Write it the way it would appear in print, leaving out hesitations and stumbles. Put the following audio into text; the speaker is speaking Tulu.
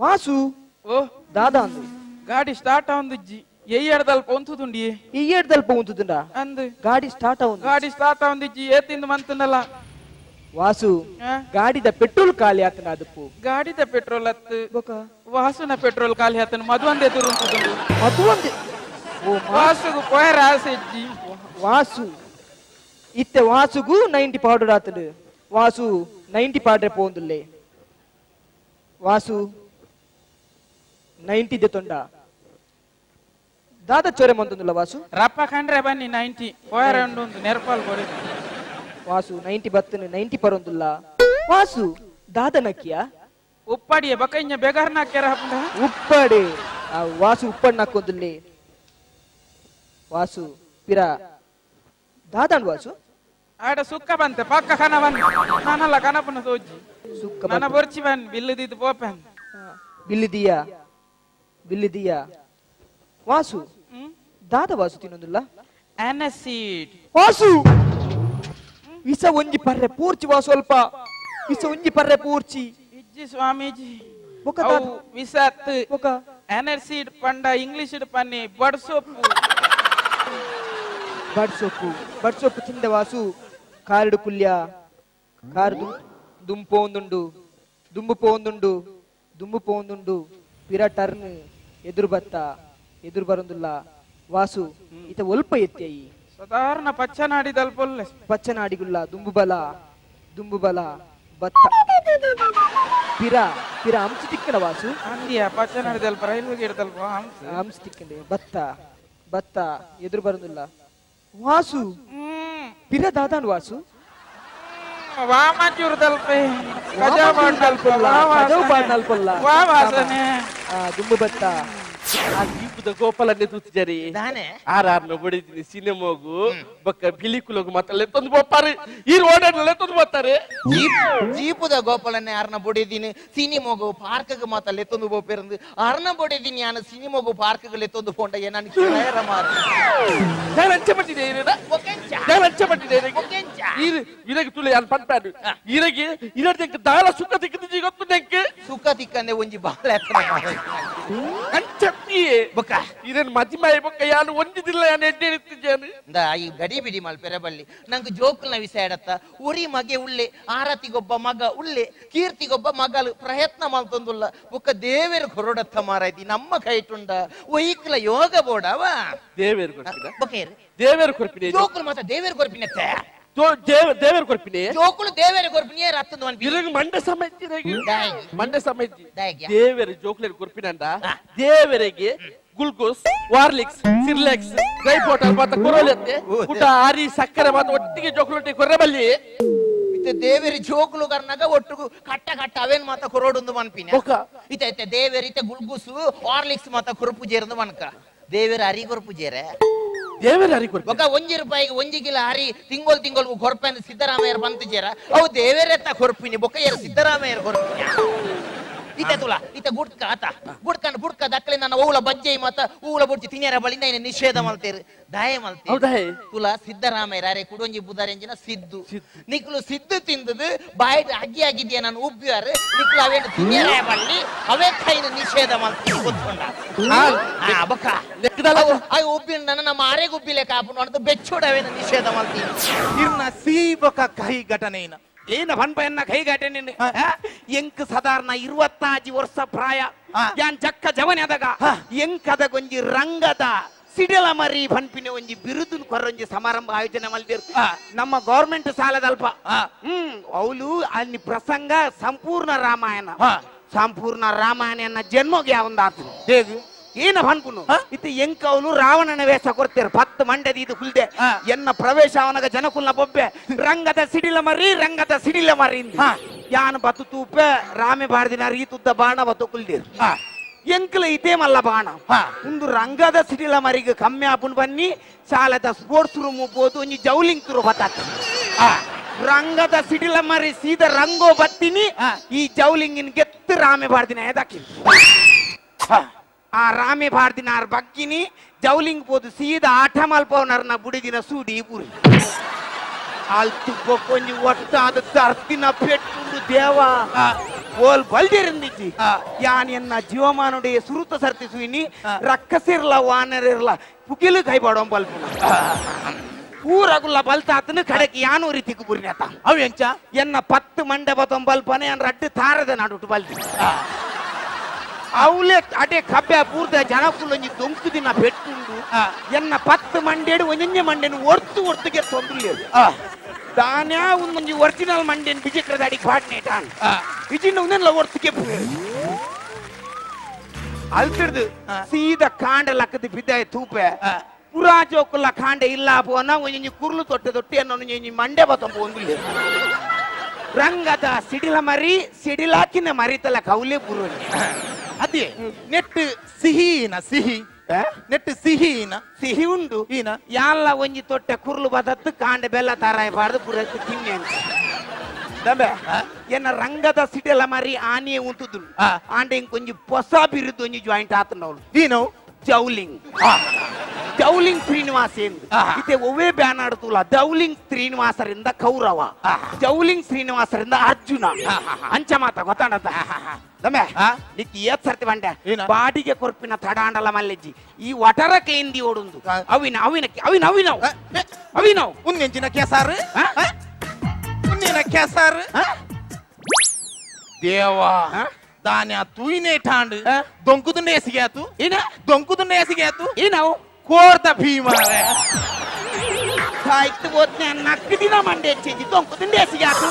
Vasu. ಓ ದಾದಾ ಅಂದು ಗಾಡಿ ಸ್ಟಾರ್ಟ್ ಆವಂದಿಜ್ಜಿ ಎಯ್ಯಡ್ದಲ್ಪ ಒಂತುದುಂಡಿ. ಈ ಎಡ್ದಲ್ಪ ಉಂತುದುಂಡ? ಅಂದ್. ಗಾಡಿ ಸ್ಟಾರ್ಟ್ ಆವಂದು. ಗಾಡಿ ಸ್ಟಾರ್ಟ್ ಆವಂದಿಜ್ಜಿ, ಏತಿಂದು ಮಂತನಲ್ಲ. ವಾಸು. ಆ? ಗಾಡಿದ ಪೆಟ್ರೋಲ್ ಖಾಲಿ ಆತನ ಅದಪ್ಪು. ಗಾಡಿದ ಪೆಟ್ರೋಲ್ ಅತ್ತು. ಬೊಕ? ವಾಸುನ ಪೆಟ್ರೋಲ್ ಖಾಲಿ ಆತನ, ಮದುವಂದೆ ತುರುಂತುದುಂಡು. ಅದು ಒಂದೇ ಓ ವಾಸುಗು ಪೋಯರ ಆಸೆ ಇಜ್ಜಿ. ವಾಸು ಇತ್ತೆ ವಾಸುಗು 90 ಪೌಡರ್ ಆತಡು. ವಾಸು 90 ಪಾಡ್ರೆ ಪೋಂದುಲ್ಲೆ. ವಾಸು 90 ದೆತೊಂಡ ದಾದ ಚೊರೆ ಮಂತೊಂದುಲ್ಲ ವಾಸು? ರಪ್ಪ ಕಂಡ್ರೆ ಬನ್ನಿ, 90 ಪೋಯರ ಉಂಡು ನೆರ್ಪಾಲ್ ಕೊಡಿ. ವಾಸು 90 ಬತ್ತನು 90 ಪರೊಂದುಲ್ಲ. ವಾಸು ದಾದ ನಕ್ಕಿಯ? ಉಪ್ಪಾಡಿಯ ಬಕ ಇಂಜ ಬೆಗಾರ್ ನಾಕ್ಯಾರ ಹಾಪುಂಡ. ಉಪ್ಪಡೆ ಆ ವಾಸು ಉಪ್ಪಡ್ ನಾಕೊಂದುಲ್ಲೆ. ವಾಸು ಪಿರ ದಾದಾಂಡ್ ವಾಸು? ಆಡ ಸುಕ್ಕ ಬಂತೆ ಪಕ್ಕ ಕನ ಬನ್ನಿ, ನಾನಲ್ಲ ಕನಪನ ಸೋಜಿ. ಸುಕ್ಕ. ನನ್ನ ಬೊರ್ಚಿ ಬನ್ನಿ, ಬಿಲ್ಲದಿದ್ದು ಪೋಪೆನ್. ಬಿಲ್ಲಿದಿಯಾ ಬಿಲ್ಲಿದಿಯಾ ವಾಸು? ಹ್ಮ್. ದಾದ ವಾಸು ತಿನ್ನೊಂದುಲ್ಲ? ಅನಸೀಡ್. ವಾಸು ವಿಸ ಒಂಜಿ ಪರ್ರೆ ಪೂರ್ಚಿ ವಾಸು, ಅಲ್ಪ ವಿಸ ಒಂಜಿ ಪರ್ರೆ ಪೂರ್ಚಿ. ಇಜ್ಜಿ ಸ್ವಾಮೀಜಿ. ಬೊಕ? ಅವು ವಿಸತ್. ಬೊಕ? ಅನಸೀಡ್ ಪಂಡ ಇಂಗ್ಲಿಷ್ ಪನ್ನಿ ಬಡ್ ಸೊಪ್ಪು. ಬಡ್ ಸೊಪ್ಪು, ಬಡ್ ಸೊಪ್ಪು ತಿಂದ ವಾಸು. ಕಾರಡು ಕುಲ್ಯ ಕಾರು ದುಂಬು ಪೋಂದುಂಡು, ದುಂಬು ಪೋಂದುಂಡು, ದುಂಬು ಪೋಂದುಂಡು. ಪಿರ ಟರ್ನ್ ಎದುರು ಬತ್ತ, ಎದುರು ಬರಂದುಲ್ಲ. ವಾಸು ಇತ ಒಲ್ಪ ಎತ್ತಿ. ಸಾಧಾರಣ ಪಚ್ಚನಾಡಿದಲ್ಪೊಲ್ಲೆ. ಪಚ್ಚನಾಡಿಗುಲ್ಲ. ದುಂಬು ಬಲ, ದುಂಬು ಬಲ, ಬತ್ತ ಪಿರ ಪಿರ ಅಂಚು ತಿಕ್ಕಣ ವಾಸು. ಅಂದಿಯ ಪಚ್ಚನಾಡಿದಲ್ಪ ರೈಲ್ವೆ ಗೇಟ್ ದಲ್ಪ ಹಂಸ. ಅಂಚು ತಿಕ್ಕಂಡೆ. ಬತ್ತ ಬತ್ತ ಎದುರು ಬರಂದುಲ್ಲ ವಾಸು. ಹ್ಮ್. ಪಿರ ದಾದಾನ್ ವಾಸು? ವಾಮಂಜೂರು ದಲ್ಪೆ ಕಜಾ ವಾಮಂಜೂರು ದಲ್ಪೊಲ್ಲ, ಕಜವು ಬಾಡ್ನಲ್ಪೊಲ್ಲ. ವಾ ವಾಸನೆ. ಆ, ದುಂಬು ಬತ್ತ. ಆ ದೀಪದ ಗೋಪಾಲನ್ನೇ ತೂತಿಜಾರಿ? ದಾನೆ? ಆರ್ ಆರ್ನ ಬಡಿದಿನಿ ಸಿನಿಮಾಗು ಬೊಕ್ಕ ಬಿಲಿಕುಲಗು ಮಾತ್ರ ಲೆತ್ತೊಂದು ಪೋಪಾರು, ಈ ರೋಡ್ ಲೆತ್ತೊಂದು పోತಾರೆ. ಜೀಪುದ ಗೋಪಾಲನ್ನೇ ಅರ್ನ ಬೊಡಿದೀನಿ ಸಿನಿಮೋಗು ಪಾರ್ಕ್ಗ್ ಮಾತ ಲೆತ್ತೊಂದು ಪೋಪೆರಂದು. ಅರ್ನ ಬೊಡಿದೀನಿ ಯಾನ ಸಿನಿಮೋಗು ಪಾರ್ಕ್ಗ್ ಲೆತ್ತೊಂದು ಪೋಂಡ ನಾನು ಕಿರಾಯರ ಮಾರು. ನಾನು ಅಂಚೆ ಪಟ್ಟಿದೆ. ನಾನು ಅಂಚೆ ಪಟ್ಟಿದೆ. ಒಕೆಂಚ? ಇರಗೆ ತುಲೆ ಯಾನ್ ಪನ್ಪಾಡು ಇರಗೆ ಇರಡ್ದೆಂಕ್ ದಾಲ ಸುಖ ತಿಕ್ಕದಿಜಿ ಗೊತ್ತು ನೆಂಕ್. ಸುಖ ತಿಕ್ಕಂದೆ ಒಂಜಿ ಬಾಳ ಎತ್ತನ ಮಾರ್ರೆ. ಅಂಚಪ್ಪಿಯೇ. ಬೊಕ್ಕ? ಇರನ್ ಮದಿಮಾಯ ಬೊಕ್ಕ ಯಾನ್ ಒಂಜಿದಿಲ್ಲ, ಯಾನ್ ಎಡ್ಡೆ ಇತ್ತಿದ್ದೇನೆ. ಇಂದ ಈ ಗಡಿ ಬಿಡಿ ಮಲ್ಪೆರೆ ಬಲ್ಲಿ. ನಂಗೆ ಜೋಕುಲ್ನ ವಿಷಯ ಎಡತ್ತ ಒರಿ ಮಗೆ ಉಳ್ಳೆ, ಆರತಿಗೊಬ್ಬ ಮಗ ಉಳ್ಳೆ, ಕೀರ್ತಿಗೊಬ್ಬ ಮಗಲು ಪ್ರಯತ್ನ ಮಲ್ತೊಂದುಲ್ಲ. ಬೊಕ್ಕ ದೇವೆರ್ ಕೊರೊಡತ್ತ ಮಾರಾಯ್ತಿ, ನಮ್ಮ ಕೈಟುಂಡ ಒಯ್ಕುಲ ಯೋಗ ಬೋಡವ. ದೇವೇರು ಕೊರ್ಪಿನ. ಬೊಕ್ಕ ಏರ್? ದೇವೇರು ಕೊರ್ಪಿನ. ಜೋಕುಲು ಮಾತ ದೇವೆರ್ ಕೊರ್ಪಿನತ್ತೆ. ದೇವೇರು ಕೊರ್ಪಿನಿ. ಜೋಕುಲು ದೇವೆರ್ ಕೊರ್ಪಿನಿ ರತ್ತದ ಮನ್ಪಿ. ಇರಗ್ ಮಂಡೆ ಸಮಯ ಇರಗ್. ದಾಯೆ? ಮಂಡೆ ಸಮಯ. ದಾಯೆಗ್ಯಾ? ದೇವೇರು ಜೋಕ್ಲೆರ್ ಕೊರ್ಪಿನಂಡ ದೇವರಿಗೆ ಗ್ಲುಕೋಸ್, ವಾರ್ಲಿಕ್ಸ್, ಸಿರ್ಲೆಕ್ಸ್, ಡ್ರೈ ಪೌಡರ್ ಮಾತ ಕೊರೋಲೆತ್ತೆ. ಪುಟ ಆರಿ ಸಕ್ಕರೆ ಮಾತ ಒಟ್ಟಿಗೆ ಜೋಕ್ಲೊಟ್ಟಿಗೆ ಕೊರ್ರೆ ಬಲ್ಲಿ. ಇತ್ತೆ ದೇವೆರ್ ಜೋಕುಲು ಕರ್ನಾಗ ಒಟ್ಟುಗು ಕಟ್ಟ ಕಟ್ಟ ಅವೇನ್ ಮಾತ ಕೊರೋಡುಂದು ಮನ್ಪಿನ. ಬೊಕ್ಕ? ಇತ್ತೆ ಇತ್ತೆ ದೇವೆರ್ ಇತ್ತೆ ಗುಲ್ಗುಸು ಹಾರ್ಲಿಕ್ಸ್ ಮಾತ ಕೊರ್ಪು ಜೇರಂದು ಮನ್ಕ, ದೇವೆರ್ ಅರಿ ಕೊರ್ಪು ಜೇರೆ. ದೇವೇರು ಅರಿ ಕೊರ್ಪಿನ. ಬೊಕ್ಕ 1 ರೂಪಾಯಿಗೆ 1 ಕಿಲೋ ಅರಿ ತಿಂಗೊಳ್ ತಿಂಗೊಳ್ಗು ಕೊರ್ಪೆಂದು ಸಿದ್ದರಾಮಯ್ಯರ್ ಬಂತಿಜೇರ, ಅವು ದೇವೆರೆತ್ತ ಕೊರ್ಪಿನಿ. ಬೊಕ್ಕ ಏರ್ ಸಿದ್ದರಾಮಯ್ಯರ್ ಕೊರ್ಪಿನಿ? ಇತ್ತೆ ತುಲ ಇತ್ತೆ ಗುಡ್ಕ ಆತ ಗುಡ್ಕಂಡ್ ಬುಡ್ಕ ದಕ್ಕಲೆ ನನ್ನ ಓಲ ಬಜ್ಜೆ ಮಾತ ಊಲ ಬುಡ್ಚಿ ತಿನ್ಯರ ಬಳಿಂದ ಐನ ನಿಷೇಧ ಮಲ್ತೇರು, ದಾಯ ಮಲ್ತೇರು? ಹೌದಾ? ತುಲ ಸಿದ್ದರಾಮಯ್ಯರ ಅರೆ ಕುಡೊಂಜಿ ಬುದಾರೆಂಜಿನ ಸಿದ್ದು. ನಿಕ್ಲು ಸಿದ್ದು ತಿಂದದು ಬಾಯಿಡ್ ಅಗ್ಗಿ ಆಗಿದ್ಯಾ ನಾನು ಉಬ್ಬಿಯಾರು. ನಿಕ್ಲು ಅವೇನು ತಿನ್ಯರ ಬಳ್ಳಿ, ಅವೇ ಕೈನ ನಿಷೇಧ ಮಲ್ತೀನಿ ಗೊತ್ತುಂಡ? ಆ ಬೊಕ್ಕ? ಲೆಕ್ಕದಲ್ಲ. ಅವು ಉಬ್ಬಿನ ನನ್ನ ನಮ್ಮ ಆರೆಗ್ ಉಬ್ಬಿಲೆ ಕಾಪುನು ಅಂತ ಬೆಚ್ಚೋಡ ಅವೇನು ನಿಷೇಧ ಮಲ್ತೀನಿ. ಇರ್ನ ಸೀಬಕ ಕಹಿ ಘಟನೆಯಿನ. ಏನ ಪನ್ಪೆನ್ನ ಕೈ ಘಟನೆ? ಎಂಕ್ ಸಾಧಾರಣ 25 ವರ್ಷ ಪ್ರಾಯ. ಯಾನ್ ಜಕ್ಕ ಜವನೆ ಅದಗ ಎಂಕದ ಗೊಂಜಿ ರಂಗದ ಸಿಡಲ ಮರಿ ಪನ್ಪಿನ ಒಂಜಿ ಬಿರುದುನ್ ಕೊರೊಂಜಿ ಸಮಾರಂಭ ಆಯೋಜನೆ ಮಲ್ದಿರ್ ನಮ್ಮ ಗೌರ್ಮೆಂಟ್ ಸಾಲದಲ್ಪ. ಅವಳು ಅಲ್ಲಿ ಪ್ರಸಂಗ ಸಂಪೂರ್ಣ ರಾಮಾಯಣ. ಸಂಪೂರ್ಣ ರಾಮಾಯಣ ಜನ್ಮಗೆ ಯಾವಂದಾತು ಏನ ಪನ್ಪುನು? ಇತ್ತೆ ಎಂಕ ಅವನು ರಾವಣನ ವೇಷ ಕೊಡ್ತೇರು. 10 ಮಂಡದಿ ಇದು ಕುಲ್ದೆ ಎನ್ನ ಪ್ರವೇಶ ಅವನಗ ಜನಕುಲ್ನ ಬೊಬ್ಬೆ, ರಂಗದ ಸಿಡಿಲ ಮರಿ, ರಂಗದ ಸಿಡಿಲ ಮರಿ ಇಂದು. ಯಾನ್ ಬತ್ತು ತೂಪೆ ರಾಮೆ ಬಾರ್ದಿನ ರೀತುದ್ದ ಬಾಣ ಬತ್ತು ಕುಲ್ದಿರ್. ಎಂಕ್ಲ ಇದೇ ಮಲ್ಲ ಬಾಣ ಒಂದು ರಂಗದ ಸಿಡಿಲ ಮರಿಗೆ ಕಮ್ಮಿ ಆಪುನ್ ಬನ್ನಿ ಶಾಲದ ಸ್ಪೋರ್ಟ್ಸ್ ರೂಮ್ ಬೋದು ಒಂಜಿ ಜೌಲಿಂಗ್ ತುರು ಬತ್ತಾತ. ರಂಗದ ಸಿಡಿಲ ಮರಿ ಸೀದಾ ರಂಗೋ ಬತ್ತೀನಿ, ಈ ಜೌಲಿಂಗಿನ ಗೆತ್ತು ರಾಮೆ ಬಾರ್ದಿನ ಎದಾಕಿ. ಆ ರಾಮೆ ಪಾಡ್ದಿನಾರ್ ಬಗ್ಗಿನಿ ಜೌಲಿಂಗ್ ಪೋದು ಸೀದಾ ಆಟ ಮಲ್ಪವನರ್ನ ಬುಡಿದಿನ ಸೂಡಿ ಪುರಿ ಅಲ್ತು ಬೊಕ್ಕೊಂಜಿ ಒಟ್ಟಾದ ದರ್ತಿನ ಪೆಟ್ಟುಂಡು ದೇವ ಓಲ್ ಬಲ್ದಿರಂದಿಜ್ಜಿ ಯಾನ್ ಎನ್ನ ಜೀವಮಾನುடைய ಸುರುತ ಸರ್ತಿ ಸುಯಿನಿ ರಕ್ಕಸಿರ್ಲ ವಾನರಿರ್ಲ ಪುಗಿಲು ಕೈ ಬಾಡೋ ಬಲ್ಪುನ ಪೂರಗುಲ್ಲ ಬಲ್ತಾತನ ಕಡೆಗೆ ಯಾನು ರೀತಿಗೆ ಬುರಿನತ ಅವು ಎಂಚ ಎನ್ನ 10 ಮಂಡೆ ಬತ್ತೊಂಬಲ್ಪನೆ ಎನ್ ರಡ್ಡು ತಾರದ ನಡುಟು ಬಲ್ತಿ ಅವಲೆ ಅಡೆ ಕಬ್ಬೆ ಪೂರ್ತ ಜನಕುಲೊಂಜಿ ದೊಂಕು ದಿನ ಪೆಟ್ಟುಂಡು ಎನ್ನ 10 ಮಂಡೇಡು ಒಂಜೊಂಜೆ ಮಂಡೆನು ಒರ್ತು ಒರ್ತುಗೆ ತೊಂದುಲ್ಲೇರು ದಾನ್ಯಾ ಒಂದೊಂಜಿ ಒರಿಜಿನಲ್ ಮಂಡೆನ್ ಬಿಜಕ್ರದ ಅಡಿಗೆ ಪಾಡ್ನೇಟಾನ್ ಇಜಿನ ಒಂದೆಲ್ಲ ಒರ್ತುಗೆ ಅಲ್ತಿರ್ದು ಸೀದಾ ಕಾಂಡ ಲಕ್ಕದ ಬಿದ್ದಾಯ ತೂಪೆ ಪುರಾ ಜೋಕುಲ್ಲ ಕಾಂಡೆ ಇಲ್ಲ ಪೋನ ಒಂಜಿ ಕುರ್ಲು ತೊಟ್ಟೆ ತೊಟ್ಟೆ ಅನ್ನೋ ಮಂಡೆ ಬತ್ತೊಂಬ ಒಂದುಲ್ಲೇರು ರಂಗದ ಸಿಡಿಲ ಮರಿ ಸಿಡಿಲಾಕಿನ ಮರಿತಲ ಕೌಲೆ ಪುರುಣಿ ಅದೇ ನೆಟ್ ಸಿಹಿನ ಸಿಹಿ ನೆಟ್ ಸಿಹಿನ ಸಿಹಿ ಉಂಡು ಈನ ಯಾಲ್ಲ ಒಂಜಿ ತೊಟ್ಟೆ ಕುರ್ಲು ಬದತ್ತು ಕಾಂಡೆ ಬೆಲ್ಲ ತಾರಾಯ ಬಾರ್ದು ಪುರಕ್ಕೆ ತಿನ್ನೆ ಅಂತ ದಂಬೆ ಎನ್ನ ರಂಗದ ಸಿಡಿಲ ಮರಿ ಆನಿಯೇ ಉಂಟುದು ಆಂಡೆ ಇಂಕೊಂಜಿ ಹೊಸ ಬಿರುದು ಒಂಜಿ ಜಾಯಿಂಟ್ ಆತನವಳು ಈನವು ಜೌಲಿಂಗ್ ಜೌಲಿಂಗ್ ಶ್ರೀನಿವಾಸ ಎಂದು ಇತ್ತೆ ಒವ್ವೇ ಬ್ಯಾನ್ ಆಡ್ತುಲ್ಲ ಜೌಲಿಂಗ್ ಶ್ರೀನಿವಾಸರಿಂದ ಕೌರವ ಜೌಲಿಂಗ್ ಶ್ರೀನಿವಾಸರಿಂದ ಅರ್ಜುನ ಅಂಚ ಮಾತ ಗೊತ್ತಾಡತ್ತ ದಮೆ ನಿಕ್ ಏತ್ ಸರ್ತಿ ಬಂಡೆ ಬಾಡಿಗೆ ಕೊರ್ಪಿನ ತಡಾಂಡಲ ಮಲ್ಲೆಜ್ಜಿ ಈ ವಟರ ಕ್ಲೀನ್ the ಓಡುಂದು ಅವಿನ ಅವಿನ ಅವಿನ ಅವಿನವ್ ಅವಿನವ್ ಉನ್ನೆಂಚಿನ ಕೆಸಾರು ಉನ್ನಿನ ಕೆಸಾರು ದೇವಾ ದಾನ್ಯ ತೂಯಿನೇ ಠಾಂಡ್ ದೊಂಕುದು ನೇಸಿಗ್ಯಾತು ಏನ ದೊಂಕುದು ನೇಸಿಗ್ಯಾತು ಏನವು ಕೋರ್ದ ಭೀಮಾರೆ ಸಾಯ್ತು ಹೋದ್ನೆ ನಕ್ಕು ದಿನ ಮಂಡೆ ಹೆಚ್ಚಿದ್ದಿ ದೊಂಕುದು ನೇಸಿಗ್ಯಾತು